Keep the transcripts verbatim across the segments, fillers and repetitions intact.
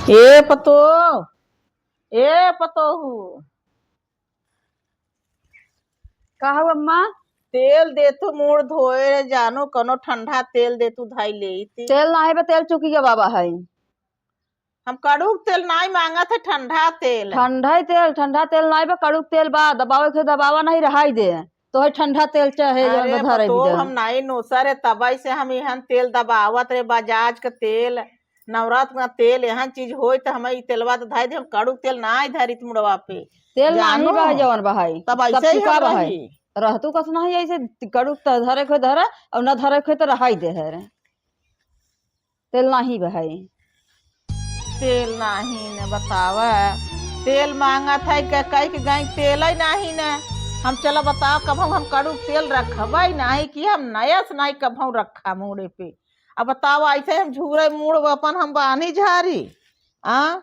ए पतोह, ए पतोहू। का हो अम्मा? तेल देतू मूड़ धोए रे जानू, कौनो ठंडा तेल देतू धाई लेइत। तेल नाहीं बा, तेल चुकिया बाबा है। हम कड़ूक तेल नाहीं माँगत है, ठंडा तेल। ठंडा तेल, ठंडा तेल नाहीं बा, कड़ूक तेल बा, दबावे के दबावा नाहीं, रहाई दे। तोहे ठंडा तेल चाहे, जौन अरे धरे पतोह, बिदा। हम नाहीं नोसा रे, तबई से हम एहन तेल दबावत रे, बजाज के तेल, नवरत्न का तेल, एहन चीज होई त हम ई तेलवा त धाई दे, हम कड़ूक तेल नाहीं धरित मुड़वा पे। तेल नाहीं जानू। बहाई, जौन बहाई। तब सब ऐसे ही चुका हम बहाई। रही। रहतू कस नाहीं ऐसे कड़ूक त धरे के धरा, और न धरे के त रहाई दे है रे। तेल नाहीं बहाई। तेल नाहीं न बतावा, तेल माँगत है, क-, कहि के गई तेल ही नाहीं न। हम चला बताओ, कभउ हम कड़ूक तेल रखबइ नाहीं कि हम नया से नाहीं कभउ रखा मूड़े पे। अब बताओ, ऐसे हम झूरे मूड़ अपन हम बान्ही झारी, आ?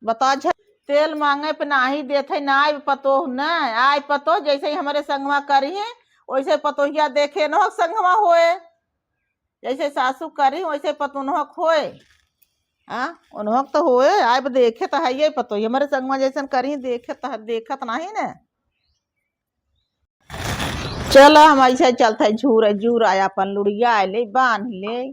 बता झ-, तेल माँगे पे नाहीं देत है, ना आइब पतोह न, आइब पतोह जैसे ही हमरे संगवा करिहें, वैसे पतोहिया देखे न हो संगवा होए। जैसे सासू करी, वैसे पतोह न होए। आ, उन्हों तो होए, आइब देखे त हइये पतोह, हमरे संगवा जैसन करी, देखे त, देखत नाहीं न। चल, हम ऐसे चलत है, झूर, झूर आया, अपन लुड़िया आए ले, बान्ह ले।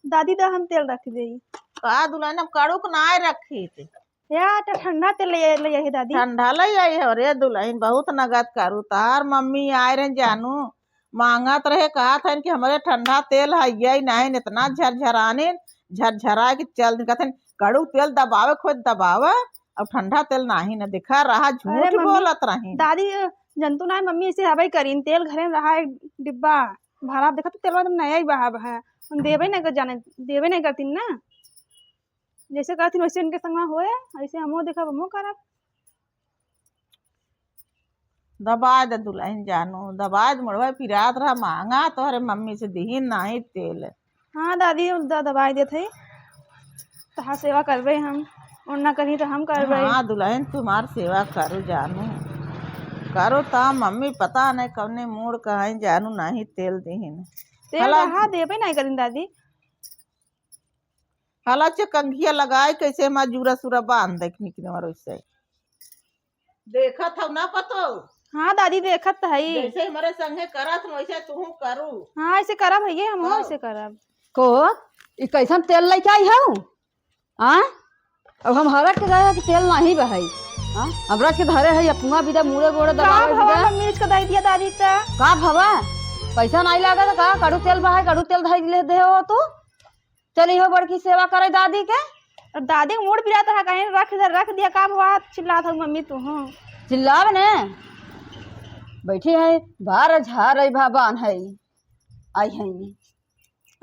दादी, दा हम तेल रख देई। का दुल्हन, हम कड़ूक नाहीं रखी थे। या, तो ठंडा तेल ले, ले आई है दादी। ठंडा ले आई हो रे दुल्हन, बहुत नगद करू। तार मम्मी आए रहे जानू, माँगत रहे, कहत हन कि हमरे ठंडा तेल हइये नाहीं, इतना झरझराने, झरझरा के चल दिन। कहत हन, "कड़ू तेल दबावे खोज दबावे, अब ठंडा तेल नाहीं न दिखा रहा, झूठ अरे मम्मी, बोलत रही।" दादी, जंतु नाहीं मम्मी, ऐसे हबे करीन, तेल घरे में रहा एक डिब्बा भरा, देखा तो तेलवा एकदम नया ही बहा बहा, हम देबे नहीं कर जाने, देबे नहीं करतीन ना। जैसे कहतीन वैसे इनके संगवा होए, ऐसे हमहू देखब, हमहू करब। दबाए दे दुल्हन जानू, दबाए दे, मुड़वा पिरात रहा, माँगा तोहरे मम्मी से दिहिन नाहीं तेल। हाँ दादी, हम द-, दबाए देत हई, तहार सेवा करबे हम, ओन्ना करी त हम करबे। हाँ दुल्हन, तुम्हार सेवा करू जानू, करू त मम्मी पता नहीं कौने मूड़ कहाई जानू नाहीं तेल दिहिन। तेल हला रहा देबे नहीं करीन दादी। हला चे कंघिया लगाए कैसे हमार जूरा सूरा बांध दे निकले मारो इससे। देखत हौ ना पतो? हाँ दादी, देखत त हई। जैसे हमरे संगे करत हौ, वैसे तुहूँ करू। हाँ, ऐसे करब हइये, हम हाँ। ऐसे करब। को, ई कैसन तेल लइके आई हौ? हाँ? अब हम हरक के गए कि तेल नाहीं बहई। हाँ? हमरा के धरे है, अपुआ बिदा, मुड़े गोड़े का दबावे भवा बिदा। मम्मी इसका दे दिया दादी त। का भवा? पैसा नाहीं लागा त का? कड़ू तेल बहाए, कड़ू तेल धई ले दे हो तू? चली हो बड़की सेवा करे दादी के। और दादी के मूड़ पिरात रहा, कहीं रख इधर रख दिया, का भवा चिल्लात हो मम्मी तू? हाँ। चिल्लावे ने। बैठी है, बार झार रही भा बान है। आई है।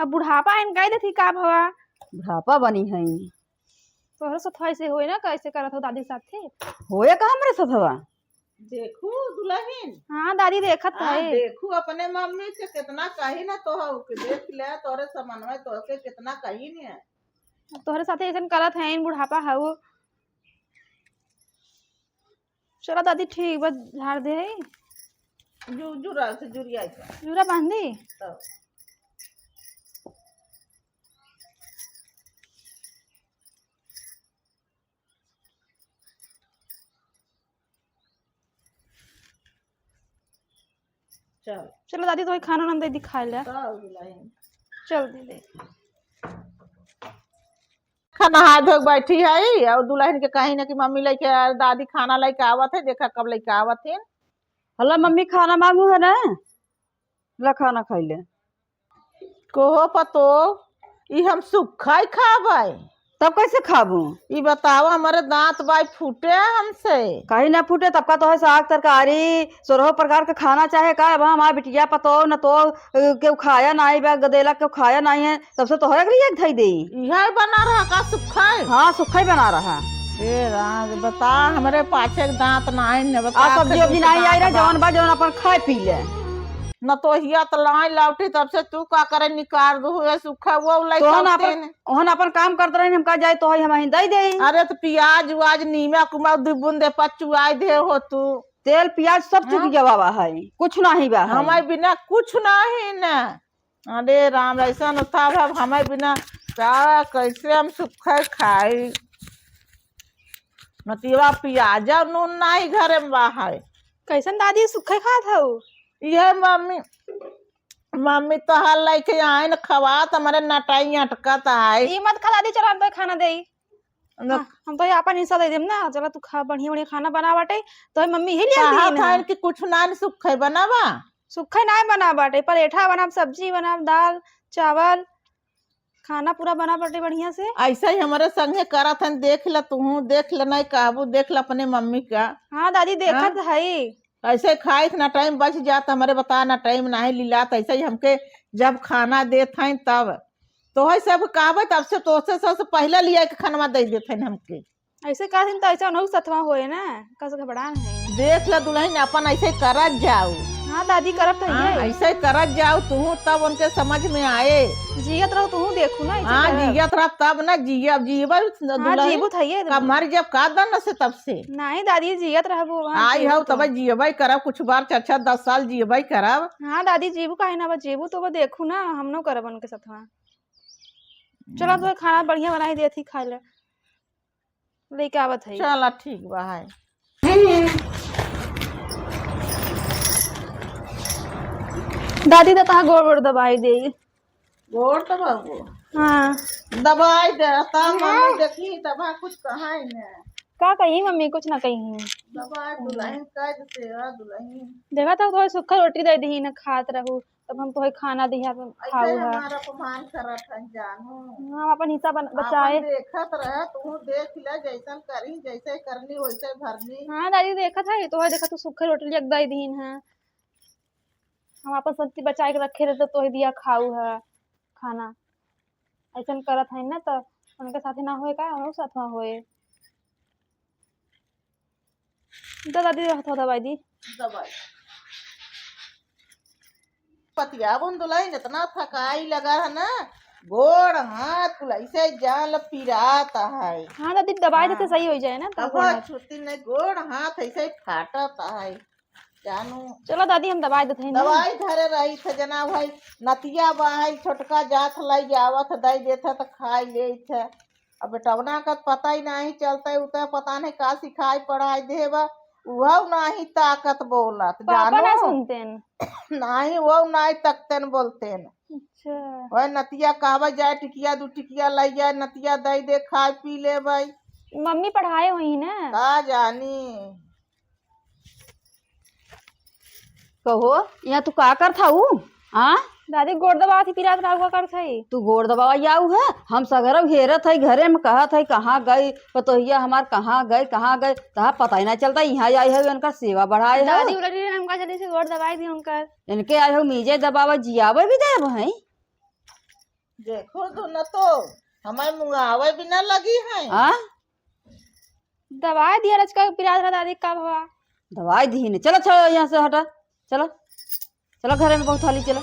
अब बुढ़ापा आइन कह देती का भवा? बुढ़ापा बनी है। तोहरे साथ ऐसे होए ना, कैसे करत हो दादी के साथे? होए का हमरे साथवा? देखू दुल्हन। हाँ दादी, देखत हाँ, है। देखू अपने मम्मी के कितना कही ना तो हो के देख ले, तोरे समन्वय तो के कितना कही ने। तोहरे साथे ऐसन करत है, इन बुढ़ापा हऊ। चला दादी, ठीक बा, झाड़ दे है। जू-, जूरा से जुरिया के। जूरा बांधी? तब। चल। चलो दादी, तो खाना ना दे दिखाए ले। चल दुल्हन। चल दीदी। खाना हाथ धो के बैठी है और दुल्हन के कहीं ना कि मम्मी लेके आ, दादी खाना लेके आवत है, देखा कब लेके आवत है। हला मम्मी खाना मांगू है ना, ला खाना खाई ले। कोहो पतो, ई हम सुखा ही खाबै। तब कैसे खाबू? ई बताओ, हमरे दांत बाई फूटे हमसे। कहीं ना फूटे, तब का तोहे साग तरकारी, सोरहो प्रकार के खाना चाहे का? अब हमार बिटिया पतो न तो, अ, केहू खाया नाहीं बा, गदेला केहू खाया नाहीं है, तब से तोहरे के लिए धई देई। इहे बना रहा का सुखा है? हाँ, सुखा ही बना रहा। ए राम, बता, हमरे पाछे के दांत नाहीं न, बता, आ सब्जी उब्जी नाहीं आई रहा, जवन बा, जवन अपन खाए पी ले। न तो हिया त लाई लौटी, तब से तू का करे निकार दू हुए सुखा, वो लाई तोहन अपन, ओहन अपन काम करत रही, हम का जाए तो है, हम ही दे दे। अरे त पियाज उआज नीमक उमक दू बूंदे पचुआई दे हो तू। तेल पियाज सब चुक हाँ। गवा है, कुछ नाहीं बा है। हमारे बिना कुछ नाहीं न। अरे राम, ऐसा न था, अब हमारे बिना का, कैसे हम सुखै खाई? नतिया पियाजा नून नाहीं घरे में बा है। कैसन दादी सुखै खात हऊ? इहे मम्मी, मम्मी तोहार लइके आइन खवात, हमरे नटाई अटकत है। ई मत खा दादी, चलो हम तो खाना देई। न- हाँ, हम तो ये आपन हिस्सा दे देम ना, चला तू खा, बढ़िया बढ़िया खाना बना बाटे, तो मम्मी ही ले कहा आती था ना। कि कुछ ना सुखै बनावा। सुखै नाहीं बना बाटे, परेठा बनाब, सब्जी बनाब, दाल, चावल, खाना पूरा बना बाटे बढ़िया से। ऐसे ही हमरे संगे करत हन, देख ल तुहूँ, देख ल, नाहीं कहबू, देख ल अपने मम्मी का। हाँ दादी, देखत हाँ? हई। ऐसे खाइत ना टाइम बच जात, हमरे बता ना टाइम नाहीं लीलात, ऐसे ही हमके जब खाना देत हन तब। तोहै सब कहबै, तब से तोसे सबसे पहिले लिया के खनवा दे देत हन हमके। ऐसे कहत हन त ऐसे उनहु सथवा होए ना, कस घबरान है। देख ल दुलहिन, अपन ऐसे करत जाऊ। हाँ दादी, करत तो हाँ, है। ऐसे करत जाऊ तुहूँ, तब उनके समझ में आए। जियत रहो तुहूँ, देखू ना, ऐसे हाँ, करब। जियत रह तब ना जियब, जियबै हाँ, दुलहिन। जीबू त हइये कब दुलहिन। मर जब का दन से तब से। नाहीं दादी, जियत रहबू, हाँ, आई जीबू हऊ तो। तब जियबै करब, कुछ बार चार चार दस साल जियबै करब। हाँ दादी, जीबू काहे ना, बस जीबू तो वो देखू ना, हम नो करब उनके सथवा। चला, तोहे खाना बढ़िया बनाई देत ही, खाए ले। लेके आवत है। चला, ठीक बा, है। दादी, तो तहाँ गोड़, गोड़ दबाई दे। गोड़ दबाबो? हाँ। दबाई दे, तब हाँ। मम्मी देखी, तब हाँ कुछ कहा ही ना। का कही मम्मी, कुछ ना कही। दबाई दुलहिन, कह दे सेवा दुलहिन। देखा तो तोहे सूखा रोटी दे दी ना, खात रहू। तब हम तोहे खाना दिहा, ऐसे खाऊ है। हमारा अपमान करत है जानू। हम अपन हिस्सा बन-, आपन बचाए। देखत रह, तू देख ले, जैसन करी, जैसे करनी, वैसे भरनी। हाँ दादी, देखत है, तोहे देखत, तू सूखे रोटी लिया के दे दीन है। हम अपन शक्ति बचाए के रखे रहे, तो तोहे दिया खाऊ है खाना। ऐसन करत है ना, तो उनके साथे ना होए का, हमरो साथ में होए। दे दादी, हाथ दबाई दी। दबाई। पतिया बुन दुलहिन, इतना थकाई लगा है ना, गोड़ हाथ कुल ऐसे जान ल पिरात है। हाँ दादी, दबाई देते हाँ। सही हो जाए ना, तो तब गोड़ हाथ। छुट्टी नहीं, गोड़ हाथ ऐसे फाटत है। जानू। चलो दादी, हम दबाई देते हैं ना। दवाई धरे रही थे जना भाई, नतिया बा है, छोटका जात लाई आवत, दे देते तो खाई ले थे। अब बेटवना का पता ही नहीं चलता है, उतना पता नहीं का सिखाई पढ़ाई देबा, उहउ नहीं ताकत बोलत, पापा जानू? ना सुनते हैं। नहीं, वो नहीं तकते न बोलते न। अच्छा। वह नतिया कहबे जाए, टिकिया दू टिकिया लइ जाए, नतिया दे दे, खाए पी ले भाई। मम्मी पढ़ाए हुई ना? का जानी। कहो, यहाँ तू का करत हऊ? हाँ? दादी, गोड़ दबावत ही, पिरात रहा हुआ करत है। तू गोड़ दबावा आऊ है? हम सगरव हेरत है, घरे में कहत है, "कहाँ गई पतोहिया हमार, कहाँ गई, कहाँ गई?" तहा पता ही ना चलता, यहाँ आई है, उनका सेवा बढ़ाए है। दादी उलट रही, हमका जल्दी से गोड़ दबाई दी उनकर। इनके आए हो, मीजे दबावे, जियावे भी देब है। देखो तो न तो, हमारे मुँह आवे भी ना लगी है। हाँ? दवाई दिया रचका के पिरात रहा दादी का भवा। दवाई दी ने। चलो, चलो, यहाँ से हटा। चलो। चलो, घरे में बहुत हाली चलो।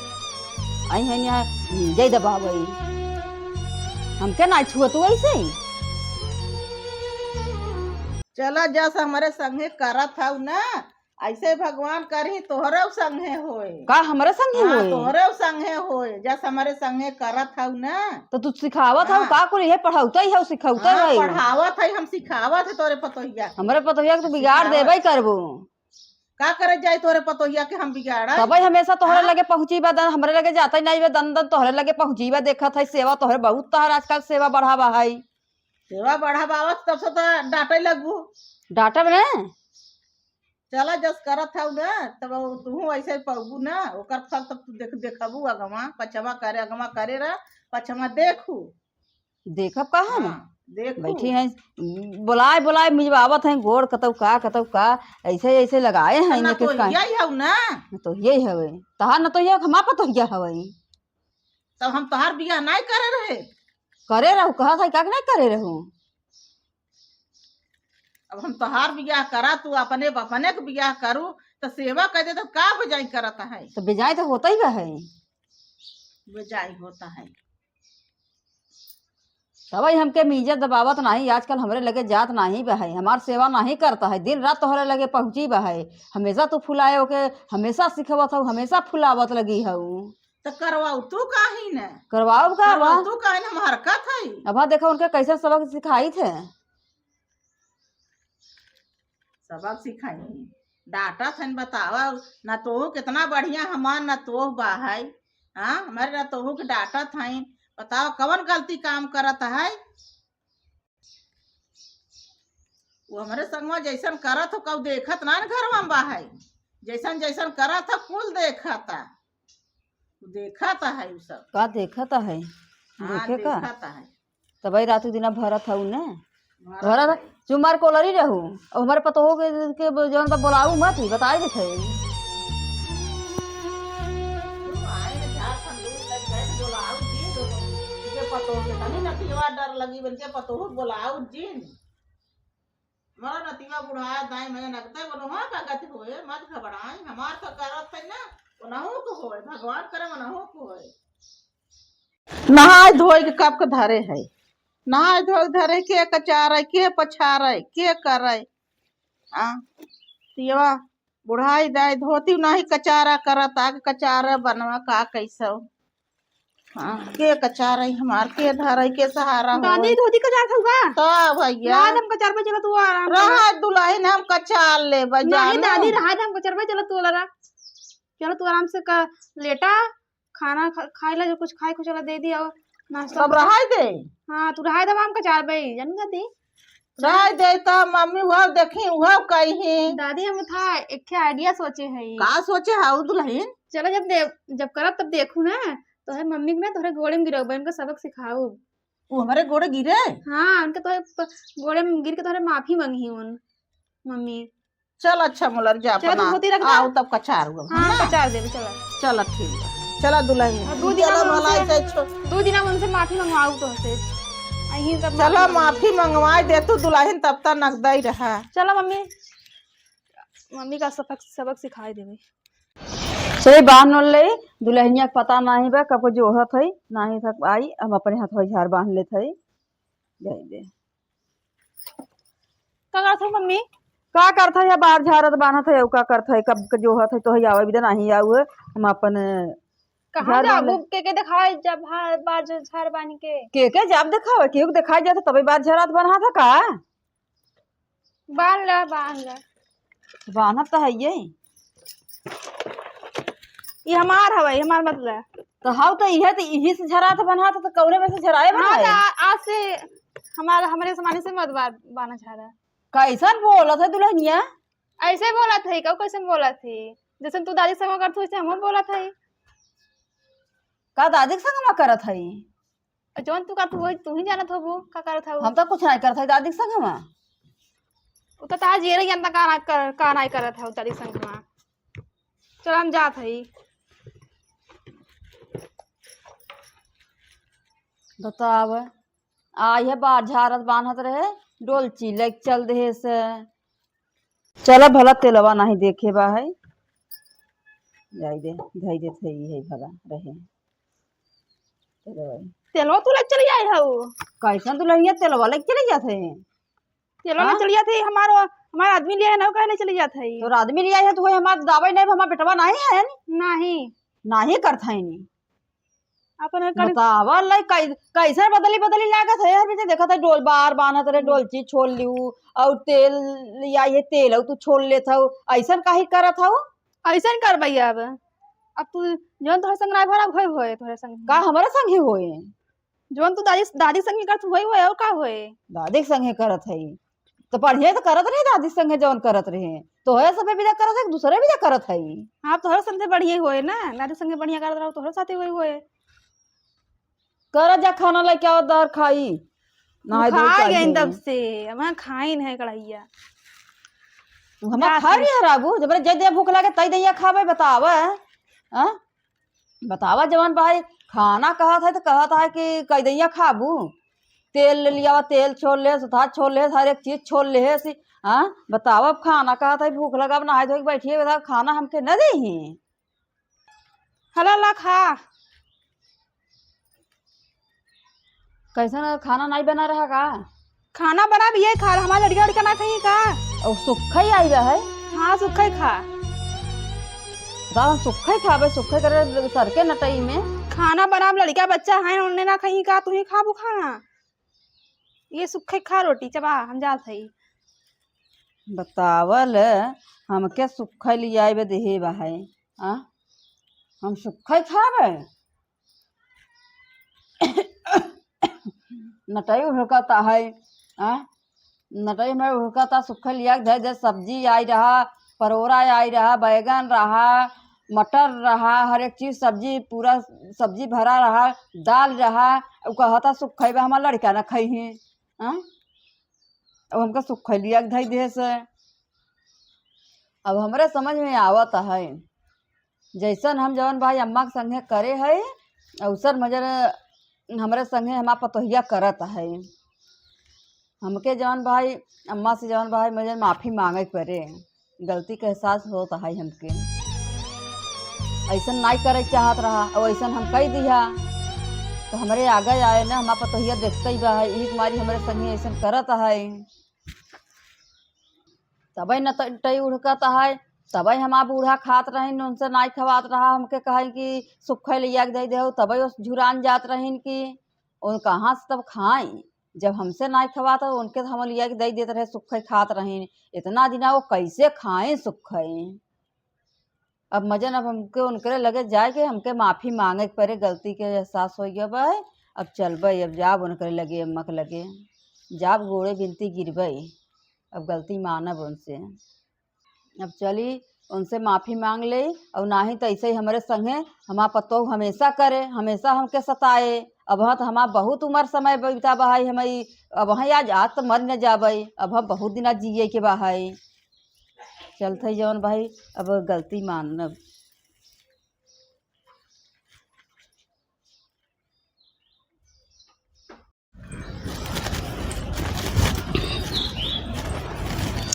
आई है यहाँ, जाई दबावे। हमके ना छुआ तू ऐसे ही। चला, जस हमरे संगे करत हऊ ना, ऐसे भगवान करही तोहरे संगे होए। का हमरे संगे हाँ, होए? तोहरे संगे होए, जस हमरे संगे करत हऊ ना। तो तू सिखावत हऊ हाँ। का कुल? ये पढ़ौते ही हऊ, सिखौते हाँ, हऊ। पढ़ावत है, हम सिखावत है तोरे पतोहिया के। हमरे पतोहिया के तो बिगाड़ सिखावत। देबे करबो। का करे जाए तोरे पतोहिया के हम बिगाड़ा? तबे हमेशा तोहरे हाँ? लगे पहुँची बा, दन हमरे लगे जाते नहीं बा, दन दन तोहरे लगे पहुँची बा, देखत है सेवा तोहरे बहुत तोहर आजकल सेवा बढ़ावा है। सेवा बढ़ावा आवत तब से तो डांटे लगबू। डांटब ने? चला, जस करत हऊ ना, तब तूहू ऐसे पौबू ना, ओकर फल तब तू देख, देखबू अगवा, पछवा करे, अगवा करे रह, पछवा देखू। देखब का हम? हाँ, देखू। बैठी हैं, बोलाए, बोलाए मिजवावत हैं, गोड़ कतौ का, कतौ का, ऐसे, ऐसे लगाए हैं इन्हें के नतोहिया ही हऊ ना? नतोहिया ही हवे। तहार नतोहिया हमार पतोहिया हवे। तब हम तोहार बियाह नाहीं करे रहे। करे रहू, कहत है का कि नाहीं करे रहू? अब हम तोहार बियाह करा, तू अपने, अपने के बियाह करू, तो सेवा कर दे, तो का बेजाई करत है? तो बेजाई तो होता ही बा है। बेजाई होता है। तबही हमके मीजत दबावत नाहीं, आजकल हमरे लगे जात नाहीं बा है, हमार सेवा नाहीं करता है, दिन रात तोहरे लगे पहुँची बा है, हमेशा तू फुलाए ओके, हमेशा सिखवत हऊ, हमेशा फुलावत लगी हऊ। तो करवाऊ तू काहे न? करवाऊ का करवाऊ बा? तू काहे न? हम हरकत है। अब हाँ देखा उनके कैसे सबक सिखाई थे। सबक सिखाई, डांटत हन, बतावा। नतोहू कितना बढ़िया हमार नतोह बा है। हाँ, हमारे नतोहू के डांटत हन, बतावा कवन गलती काम करत है। वो हमरे संगवा जैसन करत हो, कऊ देखत ना न घरवा में बा है। जैसन जैसन करत हो, कुल देखत है। वो देखत है उ सब। का देखत है? हाँ, देखे का? देखत है। तब भाई रातू दिना भरत हऊ ने। भरत भरत है। चुमार कोलरी रहू। अब हमारे पतोहो के, के जौन बा बोलाऊ मत ही, बताई देखे। तू आए न झारखंड दूर लग गए, बोलाऊ दिए दो। इनके पतोह के तनी नतिया डर लगी, इनके पतोह बोलाऊ जिन। हमारा नतिया बुढ़ाया दाई, मैं नगदे बोलो, हाँ, का गति होए, मत घबराई, हमार तो करत है ना, ओनहु को होए, भगवान करे ओनहु को होए। नहाए धोए के कब के धरे है, नहाए धोए के धरे, के कचारे, के पछारे, के करे, आ, तियवा बुढ़ाई दाई धोती नाही कचारा करत, आग कचारा बनवा का कैसो। हाँ, के कचारई हमार, के धरई, के सहारा होई? दादी, धोती कचार खाऊ का? तो भैया। रहा दे, हम कचार पे, चला तू आराम से। रहा दुलहिन, हम कचार लेबे, नहीं जानू। दादी, रहा दे, हम कचार पे, चला तू लड़ा। चला तू आराम से का, लेटा, खाना खा, खाई ला, जो कुछ खाए, कुछ चला दे दिया, नाश्ता तब वास्ता। रहा दे। हाँ, तू रहा दे, हम कचार पे, जानू दादी। रह जाई त मम्मी उहव देखी, उहव कही। दादी, हम था एक ठे idea सोचे हई। का सोचे हऊ दुलहिन? चलो जब दे-, जब करब तब देखू ना, तोहरे मम्मी के ना तोहरे गोड़े में गिरउबे, उनका सबक सिखाऊ। उ हमरे गोड़े गिरे? हाँ, उनके तोहरे प-, गोड़े में गिर के तोहरे माफी मंगी उन, मम्मी। चल अच्छा मुलर जा चल, अपना, धोती रख दा। आऊ तब कचार हुआ, हाँ, है ना? कचार देबे, चला। चला ठीक बा। चला दुलहिन, और दू दिना चला में भलाई उनसे, से छो- दू दिना में उनसे माफी मंगवाऊ तोहसे। आ, यही सब चला माफी माफी मंगवाई दे तू दुलहिन, तब तक नगदई रहा। चला मम्मी, मम्मी का सबक, सबक सिखाई देबे। सही बांध नोल ले, दुलहिनिया के पता नाही बा, कब को जोहत है, नाही थक आई, हम अपने हाथ झार बांध लेत है, जाई दे। का करत हऊ मम्मी? का करत है, या बार झारत बान्हत है, का करत है, कब के जोहत है, तो है आवे बिदा नाही आवे, हम अपन कहाँ झार बांध जाबू? ले। के के देखावे जब हा-, बार जो झार बान्ह के? के के जब देखावे, केहू के देखाई जात तबे बार झारत बान्हत है का? बांध ला, बांध ला। बान्हत तो है ये। ई हमार हवै, हमार मतलब। तो हाउ तो इहे तो इही से झरात बनात तो कौने में से झराए हाँ, बनाए? तो आ-, आज से हमार, हमरे जमाने से मत बा-, बाना झारा। कैसन बोलत है दुलहिनिया? ऐसे बोलत है, कहू कैसन बोलत है? जैसन तू दादी संग करत हो, वैसे हमहू बोलत है। का दादी के संग में करत है? जौन तू करत हो, वही तू ही जानत होबो, का करत हो? हम तो कुछ नहीं करत है दादी के संग में। उ तो तार जियरे जानता का ना कर, का नहीं करत हो दादी संग में। चल हम जात हई। बताव, आई है बार झारत बान्हत रहे, डोलची लेके चल देहे से। चला भला तेलवा नाही देखे बा है। जाई दे, धई देत है, इहे भला रहे। तेलवा। तेलवा तू लेके चली आई हऊ। कैसन दुलहिनिया तेलवा लेके चली जात है? तेलवा हाँ? ले चली जात है, हमार, हमार आदमी लिया है ना, काहे ले चली जात है? तोर आदमी लिया है तो वही हमार दावे नहीं, हमार बेटवा नहीं है नी? नहीं। नहीं करत है नी। अपन कल बतावा लाई, कै-, कैसन बदली बदली लागत है यार, बीच देखत है डोल बार बान्हत रहे, हम्म। डोलची छोड़ लियू, और तेल लिया, ये तेल और तू छोड़ लेत हऊ, ऐसन काहे करत हऊ? ऐसन करबई अब। अब तू जौन तोहरे संग ना भरा, होए होए तोहरे संग। का हमारे संग ही होए? जौन तू दादी, दादी संग करत होए होए, और का होए? दादी के संगे करत है। तो बढ़िया तो करत रहे दादी संगे जौन करत रहे, तोहरे सबे बिदा करत है, दूसरे बिदा करत है। हाँ, तोहरे संगे बढ़िया होए ना, दादी संगे बढ़िया करत रहो, तोहरे साथे होए होए। कर जा खाना लेके आओ, दर खाई। नहाए धोए खा के आई गई हैं। तब से, अब हम खाइन है कढ़ैया। तू हमार जा खा तू। रही है राबू, जब जे दे भूख लागे तई दैया खावे, बतावे। हाँ? बतावा जवान भाई, खाना कहत है तो कहत है कि कई दैया खाबू? तेल ले लियावा, तेल छोड़ ले, सुथा छोड़ ले, हर एक चीज छोड़ ले है सी। हाँ? बतावा, अब खाना कहत है, भूख लगा, अब नहाए धोए के बैठी है, बतावा, खाना हमके न देही? हला ला खा। कैसन खाना नहीं बना रहा का? खाना बना भी है, खा, हमार लड़िका उड़िका ना खाई का? और सुखा ही आई रहा है। हाँ, सुखा ही खा। बताओ, हम सुक्खै खाबे, सुक्खै करे सर के नटई में। खाना बनाब, लड़का बच्चा है, उन्हें ना खाई का, तू ही खाबू खाना? ये सुक्खै खा रोटी, चबा, हम जात हई। बतावल, हमके सुक्खै लियाइबे देहे बा है, आ? हम सुक्खै खाबे? नटई हुड़कता है, आ? नटई में हुड़कता, सुक्खै लिया के धर दे, सब्जी आई रहा, परोरा आई रहा, बैगन रहा, मटर रहा, हर एक चीज सब्जी, पूरा सब्जी भरा रहा, दाल रहा, उ कहता सुक्खै बा, हमार लड़का ना खइहें, आ? अब हमका सुक्खै लिया के धई देहे से। अब हमरे समझ में आवत है, जैसन हम जवन भाई अम्मा के संगे करे है, औसन मजर हमरे संगे हमार पतोहिया करत है। हमके जवन भाई अम्मा से जवन भाई मजर माफी मांगे के पड़े, गलती के एहसास होत है हमके। ऐसन नाई करे के चाहत रहा, और ऐसन हम कह दिया, तो हमरे आगे आए ना, हमार पतोहिया देखते ही बा है, यही कुमारी हमरे संगे ऐसन करत है। तबे नटई उड़कत है, तबे हमार बूढ़ा खात रहिन, उनसे नाई खवात रहा, हमके कहे कि सुक्खै लिया के दे देहु, तबे उस झुरान जात रहिन कि उन कहाँ से तब खाई, जब हमसे नाई खवात हो, उनके तो हम लिया के दे देत रहे, सुक्खै खात रहिन। इतना दिना वो कैसे खाए सुक्खै? अब मजन, अब हमके उनकरे लगे जाए के, हमके माफी मांगे के पड़े, गलती के एहसास हो गया बा। अब चलबे, अब जाब उनकरे लगे, अम्मा के लगे जाब, गोड़े बिनती गिरबे, अब गलती मानब उनसे। अब चली, उनसे माफी मांग ले, और नाही तो ऐसे ही हमरे संगे हमार पतोह हमेशा करे, हमेशा हमके सताए। अब हाँ तो हमार बहुत उम्र समय बीता बा है, हम ई, अब हाँ आज, आज तो मर न जाबे, अब हम बहुत दिना जिए के बा है। चलत है जवन भाई, अब गलती मानब।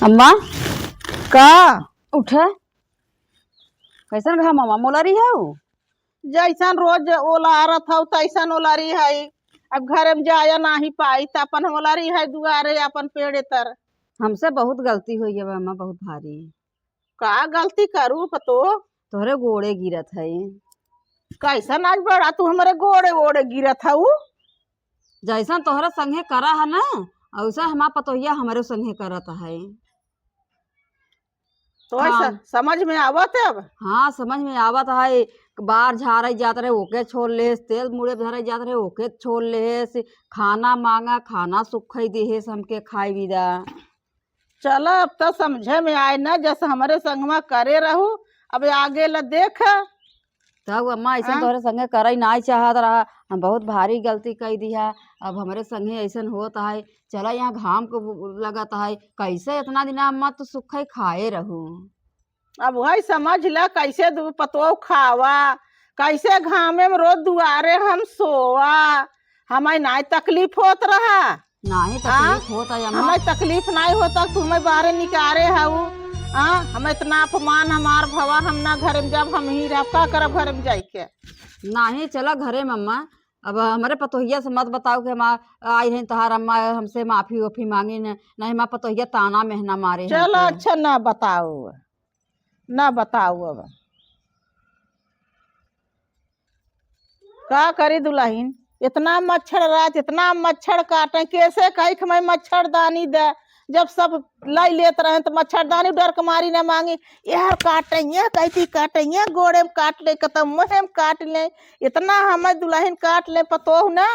अम्मा, का? उठे। कैसन घाम अम्मा, मोलरी हऊ? जैसन रोज ओलारत हऊ, तैसन ओलारी है। अब घर में जाया नाही पाई, त अपन ओलारी है दुआरे, अपन पेड़े तर। हमसे बहुत गलती होई है अम्मा, बहुत भारी। का गलती करू पतो? तोहरे गोड़े गिरत है। कैसन आज बड़ा तू हमरे गोड़े ओड़े गिरत हऊ? जैसन तोहरे संगे करा है ना, वैसे हमार पतोहिया हमरे संगे करत है। तो ऐसा हाँ। समझ में आवत है अब? हाँ, समझ में आवत है। बार झारे जात रहे, ओके छोड़ लेस, तेल मुड़े धरे जात रहे, ओके छोड़ लेस, खाना मांगा, खाना सुखई देहेस हमके खाई बिदा। चला, अब तो समझे में आए ना, जस हमरे संगमा करे रहू, अब आगे ला देख। तब अम्मा ऐसन हाँ। तोहरे संगे करई नाई चाहत रहा, हम बहुत भारी गलती कई दिहा। अब हमरे संगे ऐसन होत है, चला यहाँ घाम को लगत है, कैसे इतना दिन अम्मा तू सुखई खाए रहू? अब वही समझ ला, कैसे दू पतोह खावा, कैसे घामे में रोज दुआरे हम सोवा, हमें नाई तकलीफ होत रहा। नाही हाँ? तकलीफ होत है अम्मा। हमें तकलीफ नाई होता, तू हमें बाहरे निकारे हऊ। हाँ, हमें इतना अपमान हमार भवा, हम ना घर में जब हम ही रहब, का करब घर में जाइके? नाही, चला घरे में अम्मा। अब हमरे पतोहिया से मत बताओ कि हम आ-, आई हैं तोहार अम्मा, हमसे माफी ओफी मांगी न, नहीं हमार पतोहिया ताना मेहना मारे हैं चला, तो। अच्छा, ना बताओ, ना बताओ अब। का करी दुलहिन, इतना मच्छर रात, इतना मच्छर काटे, कैसे कही कि मैं मच्छरदानी दे, जब सब लाई लेत रहे तो मच्छरदानी डर के मारी न मांगी, यह काटे, यह कैसी काटे, यह गोड़े में काट ले, कतौ मुँहे में काट ले, इतना हमें दुलहिन काट ले पतोह ना,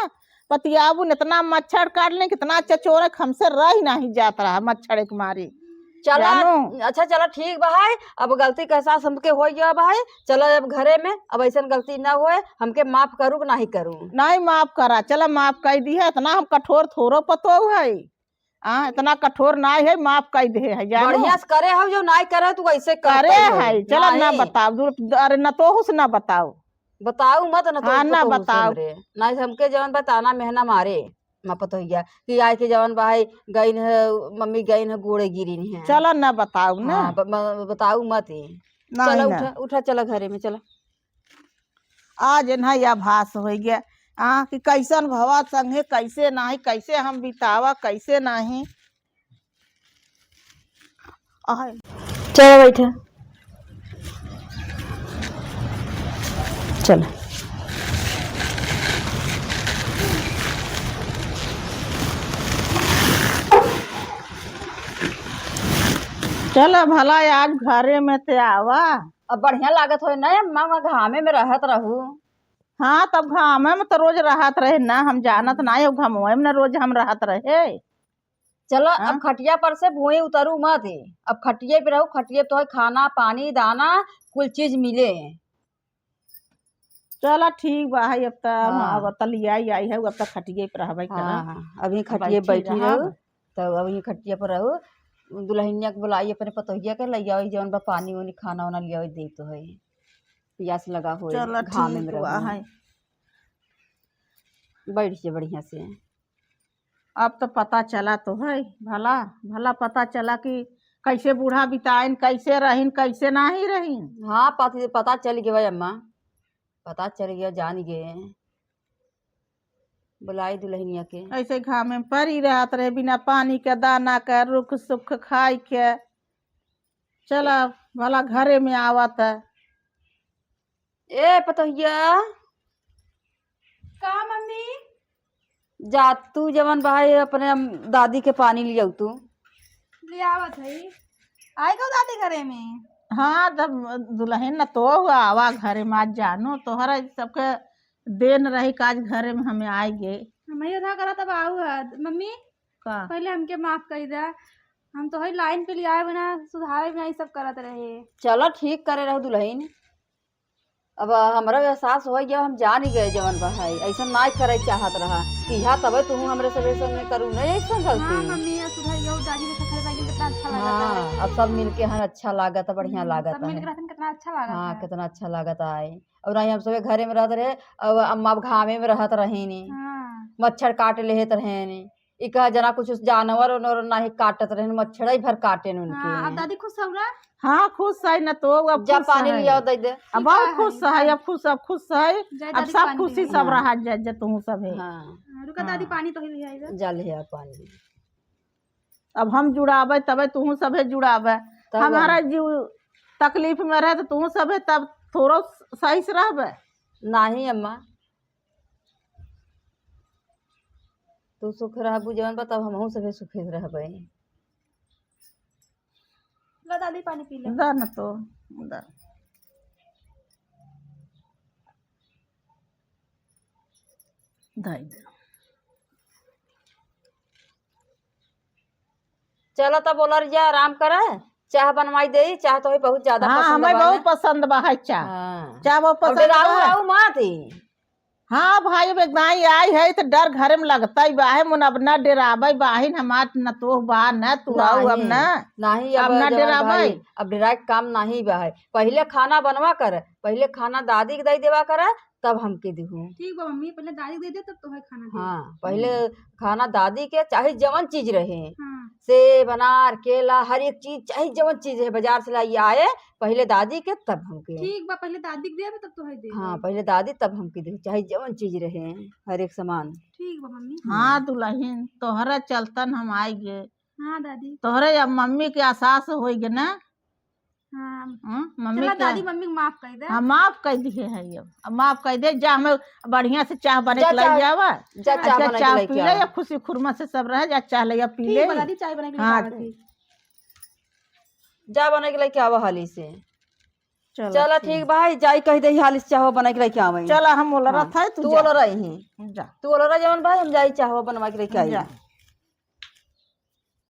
पतियाबू न इतना मच्छर काट ले, कितना चचोरे हमसे रह नहीं जात रहा मच्छर के मारी। चला, जानू। अच्छा चला ठीक बा है, अब गलती के एहसास हमके हो गया बा है, चला अब घरे में, अब ऐसन गलती ना होए, हमके माफ करू कि नाही करू? नहीं माफ करा, चला माफ कर दी है, इतना हम कठोर थोड़ो पतोह है, हाँ, इतना कठोर नाई है, माफ कर दे है, जानू। बढ़िया से करे हो, जो नाई करे तू ऐसे करे करते हो। है, चला ना नाई। बताओ, दूर, अरे ना तोहू से ना बताओ। बताऊ मत ना तो हाँ, ना पतोहू से बताओ। हमरे। ना हमके जवन बा ताना मेहना मारे, मा पतोहिया, कि आए के जवन बा है, गइन है, मम्मी गइन है, गोड़े गिरिन है। चला ना बताऊ ना। हाँ, ब-, म-, बताऊ मत ही। नहीं चला ना। उठा, उठा, चला घरे में, चला। आज ना यह भास हो गया, हाँ, कि कैसन भवा संगे, कैसे नाही, कैसे हम बितावा, कैसे नाही। आय। चला बैठा। चल। चल भला आज घरे में ते आवा। अब बढ़िया लागत होई ना अम्मा, वहाँ घामे में रहत रहू। हाँ, तब घामे में तो रोज रहत रहे ना, हम जानत ना, अब घमवे में ना रोज हम रहत रहे। चलो, हाँ? अब खटिया पर से भुई उतरू मत, अब खटिये पे रहू, खटिये पे तो है खाना, पानी, दाना, कुल चीज मिले। चला ठीक बा, है अब त, हाँ। अब त लियाई आई है, अब त खटिये पे रहबे हाँ, करब। हाँ, अभी अब खटिये बैठी बैठी रहब। रहू, तब अभी खटिये पर रहू। दुल्हनिया के बुलाई, अपने पतोहिया के लइयाओ, जौन बा पानी वानी, खाना वाना लियाओ, दे तो है, पियास लगा होए, चला घामे ठीक में बा, रहू। है। बैठ के बढ़िया से। अब तो पता चला तो है, भला, भला पता चला कि कैसे बूढ़ा बिताइन, कैसे रहिन, कैसे नाही रहिन। हाँ, पत-, पता चल गया अम्मा, पता चल गया, जान गए। बुलाई दुल्हनिया के। ऐसे घामे में परी रहत रहे, बिना पानी के, दाना के, रुख सुख खाई के। चला, भला घरे में आवत है। ए पतोहिया। का मम्मी? जा तू जवन बा है अपने दादी के पानी लियाऊ तू। ले आवत है। आए गो दादी घरे में? हाँ, तब दुल्हन न तो हुआ आवा घरे में, आज जानो तोहरा सबके देन रही का आज घरे में हमें आए गे। हम ये था करा तब आऊ है। मम्मी, का? पहले हमके माफ कर दे, हम तो है लाइन पे लियाए बिना सुधारे बिना ये सब करत रहे। चलो ठीक करे रहो दुल्हन। अब हमरा एहसास हो गया, हम जान ही गए जवन बा है, ऐसा ना करे चाहत रहा। किहा तबे तू हमरे सबे संगे करू नहीं ऐसा गलती। हाँ, मम्मी, या सुधर गया, दादी ने सफाई वाली कितना अच्छा लगा था। हाँ, अब सब मिलके हन अच्छा लागत, बढ़िया हम्म, लागत सब मिलके है। रहतन कितना अच्छा लागत हाँ, है। कितना अच्छा लागत है। और नहीं हम सबे घरे में रहत रहे, अब अम्मा अब घामे में रहत रहे नी। हाँ। मच्छर काट लेत रहे नी। इका जना कुछ जानवर उनवर नाही काटत रहन, मच्छरई भर काटेन उनके। हाँ, अब दादी खुश हो रहा? हाँ, खुश है न तो, अब जा खुश पानी है। लियाओ, दे दे। अब ठीक बहुत है, खुश है, हाँ। अब खुश, अब खुश है। जा अब दादी सब पानी खुशी लियाओ। सब हाँ। रहा, जा, जा तू सब है। हाँ। हाँ, रुका दादी, हाँ। पानी तो ही लियाई जा। जा ले आ पानी। अब हम जुड़ाबे, तबे तू सब है जुड़ाबे। तब हमारा जीव तकलीफ में रहे, तो तू सब है, तब थोड़ो सही से रहबे। नाही अम्मा, तू सुख रहबू जवन बा, तब हमहू सभे सुखी रहबै। ला दादी, पानी पी ले। दा न तो, दा। दाई दे। चला तब बोला रिया, आराम करे, चाह बनवाई देई, चाह तो ही बहुत ज्यादा हाँ, पसंद हमें बा बहुत ना। पसंद बा है चाह। हाँ। चाह बहुत अब पसंद डेराऊ बा। उराऊ मत ही। हाँ भाई, अब एक दाई आई है तो डर घरे में लगता ही बा है, मुन अब ना डेराबै बाहिन, हमार न तोह बा, न तू आऊ अब नहीं, ना। नहीं, अब अब ना जवान डेराबै। भाई, अब डेराए के काम नहीं बा है। पहिले खाना बनवा कर, पहिले खाना दादी के दे देवा कर, तब हमके दिहू। ठीक बा मम्मी, पहिले दादी के दे दे, तब तोहे खाना दे। हाँ, पहिले हम्म। खाना दादी के, चाहे जवन चीज रहे, हाँ। सेब, अनार, केला, हर एक चीज, चाहे जवन चीज है, बाजार से लाई आए, पहिले दादी के, तब हमके। ठीक बा, पहिले दादी के देबे, तब तोहे देबे। हाँ, पहिले दादी, तब हमके दे, चाहे जवन चीज रहे, हर एक सामान। ठीक बा मम्मी। हाँ दुल्हन, तोहरे चलतन हम आइ गे। हाँ दादी। तोहरे अब मम्मी के एहसास होई गे ना। हाँ। हम्म, मम्मी चला के दादी, मम्मी के माफ कर दे। हाँ, माफ कर दिए है अब। अब माफ कर दे, जा हमें बढ़िया से चाह बने जा के लई चाह, जावा। जा आ चाह जा बना के चाह लेके पी ले, आवा। या खुशी खुरमा से सब रहे, जा चाह ले, या पी ठीक ले। बा दादी, चाय बना के हाँ, लेके आवा। जा बना के लेके आवा हाली से। चलो, चला ठीक। ठीक भाई, जाई कह दे हाली से चाह बना के लेके आवे। चला, हम ओलरत हाँ, है, तू तू जा। ओलरही। जा। तू ओलरा जवन भाई, हम जाई चाह बनवा के लेके आई। जा।